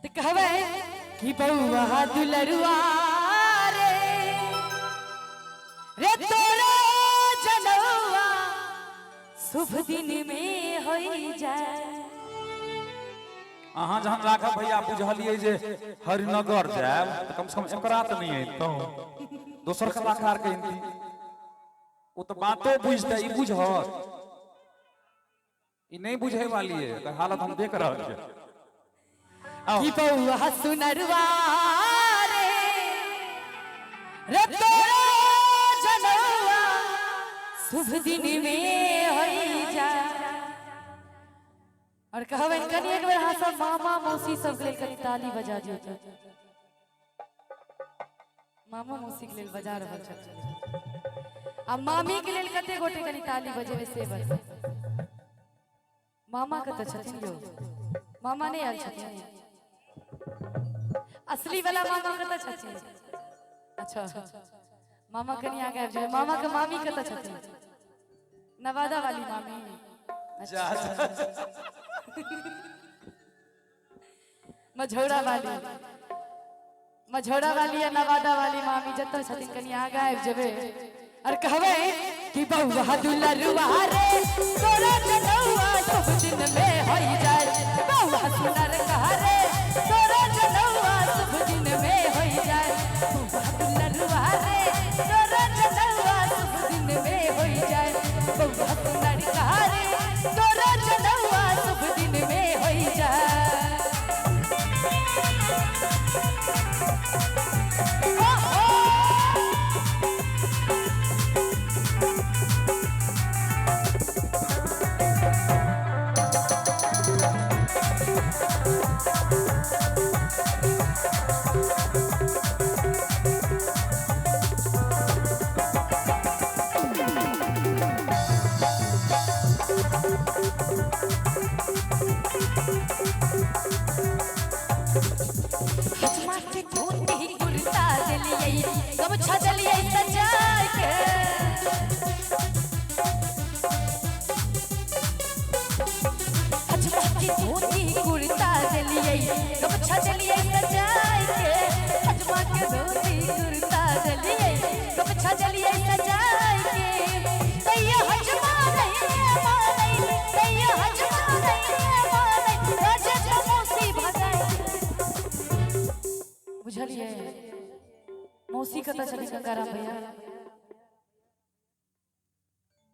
तऽ कहबै कि बौआ दुलरुआ रे, रे तोरा जनौआ शुभ दिन में होई जाए। अहाँ जहन राघव भैया बुझलियै जे हरिनगर जायब तऽ कम से कम एकरा तऽ नहि अनितहुँ, दोसर कलाकार के अनिती। ओ तऽ बातो बुझतै, ई बुझत? ई नहि बुझै वाली है, एकर हालत हम देख रहल छियै। कि बौआ सुनरुआ रे, रे तोरा जनौआ शुभ दिन में होई जाए। और कहबै कनि एक बेर अहाँ सब मामा मौसी सबके लेल कनि ताली बजा दियौ तऽ। मामा मौसी के लेल बजा रहल छथिन आ मामी के लेल कते गोटे कनि ताली बजेबै से बता। मामा कतऽ छथिन यौ? मामा नहि आयल छथिन? असली वाला मामा कतऽ छथिन? अच्छा, मामा कनि आगे आबि जाउ। मामा के मामी कतऽ छथिन? नवादा वाली मामी। जा, जा। मझौरा वाली, मझौरा वाली या नवादा वाली मामी जतऽ छथिन कनि आगा आबि जेबै। और कहबै कि बौआ दुलरुआ रे तोरा जनौआ शुभ दिन में होई जाए। बौआ सुनर रे तोरा जनौआ शुभ दिन में होई जाए। बौआ दुलरुआ रे तोरा जनौआ शुभ दिन में होई जाए। बौआ सुनर रे तोरा जनौआ शुभ दिन में होई जाए। हजमा के धोती कुर्ता देलियै, गमछा देलियै सजाय के। हजमा के धोती कुर्ता देलियै, गमछा देलियै सजाय के। हजमा के धोती कुर्ता देलियै, गमछा देलियै सजाय के। तैयो हजमा नहीं मानै, तैयो हजमा नहीं मानै, राजा मौसी भगाय। बुझलियै? मौसी कतऽ छथिन गंगाराम भैया?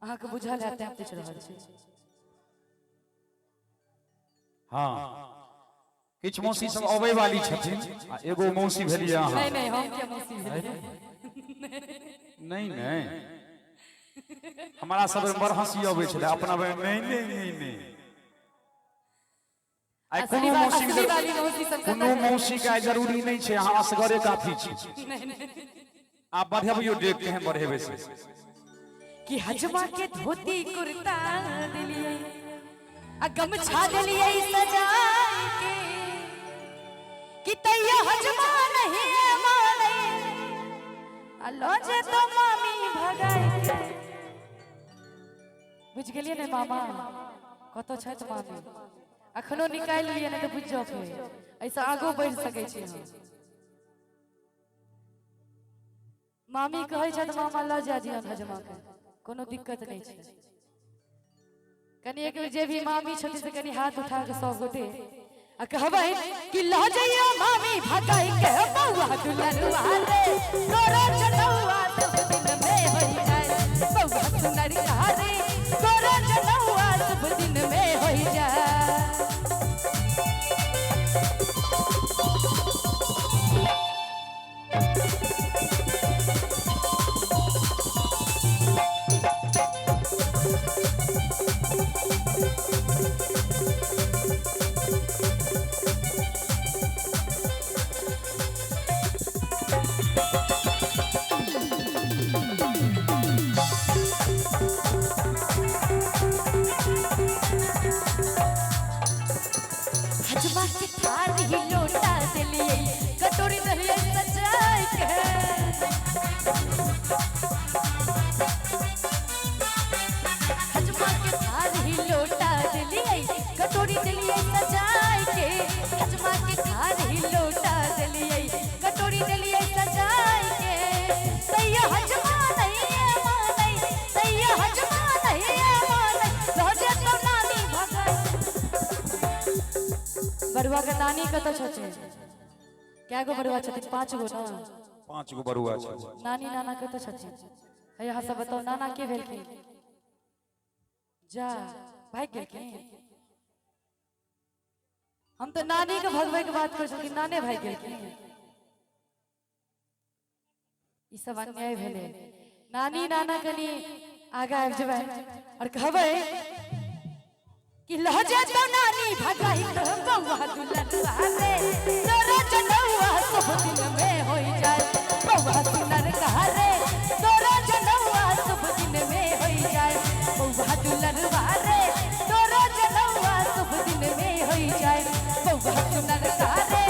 अहाँके बुझल हैत तें पूछि रहल छी। हँ, किछु मौसी सब अबै वाली छथिन आ एगो मौसी भेलियै अहाँ। नहि नहि, हम किया मौसी भेलियै? नहि नहि, हमरा सब बड़ हँसी अबै छलै अपना बेर। नहि नहि नहि नहि, आइ असली कोनो मौसी असली वाली मौसी सब कतऽ कोनो छथिन? मौसी के आइ जरूरी नहि छै, अहाँ असगरे काफी छी। नहि नहि। आब बढ़ेबियौ डेग, केहन बढ़ेबै से। कि हजमा के धोती कुर्ता देलियै आ गमछा देलियै सजाय के, कि तैयो हजमा नहीं मानै, आ लो जे तो मामी भगाय के। बुझि गेलियै ने मामा कतऽ छथि? मामी अखनो निकालि लिअ, नहि तऽ बुझि जाउ, फेर एहिसँ आगू बढ़ि सकै छी हम। मामी कहै छथि मामा लऽ जा दियौन हजमा के, कोनो दिक्कत नहि छै। कनि एक बेर जे भी मामी छथिन से कनि हाथ उठा के सब गोटे आ कहबै कि लऽ जइयो मामी भगाई के। बौआ दुलरुआ रे तोरा जनौआ शुभ दिन में होई जाए। बौआ सुनरिया रे तोरा जनौआ शुभ दिन में होई जाए। हजमा के थारी लोटा देलियै, कटोरी देलियै सजाय के। हजमा के थारी लोटा देलियै, कटोरी देलियै सजाय के। हजमा के थारी बरुआ के नानी कतऽ छथिन? कै गो बरुआ छथिन? 5 गो ना? 5 गो बरुआ छै। नानी नाना कतऽ छथिन? है यहाँ सब बताउ, नाना के भेलखिन? जा भागि गेलखिन। हम तऽ नानी के भगबै के बात करै छलखिन, नाने भागि गेलखिन। ई सब अन्याय भेलै। नानी नाना कनी आगा आबि जेबै और कहबै कि लहजे तो नानी भगाई बौआ दुलरवा रे, तोरा जनौआ शुभ दिन में होई जाए। बौआ सुनर कहा रे, तोरा जनौआ शुभ दिन में होई जाए। बौआ दुलरवा रे, तोरा जनौआ शुभ दिन में होई जाए। बौआ सुनर कहा रे,